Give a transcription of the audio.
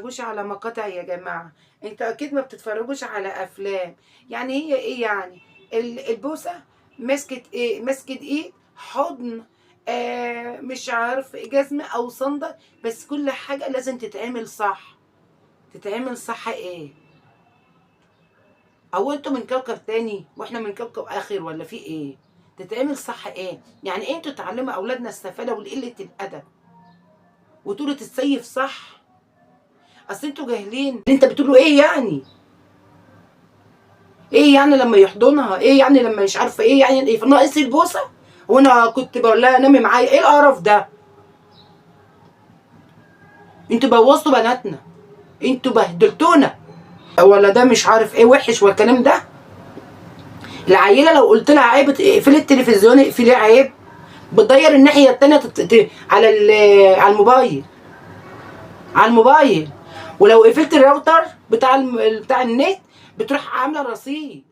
بتتفرجوش على مقاطع يا جماعة، انتوا اكيد ما بتتفرجوش على افلام. يعني هي ايه يعني البوسة، مسكت ايه، مسكت ايد، حضن، مش عارف جزمة او صندل، بس كل حاجة لازم تتعمل صح. تتعمل صح ايه؟ او انتوا من كوكب تاني واحنا من كوكب اخر ولا في ايه؟ تتعمل صح ايه؟ يعني انتوا تعلموا اولادنا السفالة والقلة الادب وتقولوا تتسيف صح؟ اصل انتوا جاهلين. انت بتقولوا ايه يعني؟ ايه يعني لما يحضنها؟ ايه يعني لما مش عارفه ايه يعني؟ ايه ناقص البوسه؟ وانا كنت بقول لها نامي معايا. ايه القرف ده؟ انتوا بوظتوا بناتنا، انتوا بهدلتونا. ولا ده مش عارف ايه وحش والكلام ده. العيلة لو قلت لها عيب اقفلي التلفزيون، اقفلي عيب، بتغير الناحية التانية على على الموبايل، على الموبايل. ولو قفلت الراوتر بتاع بتاع النت بتروح عامله رصيد.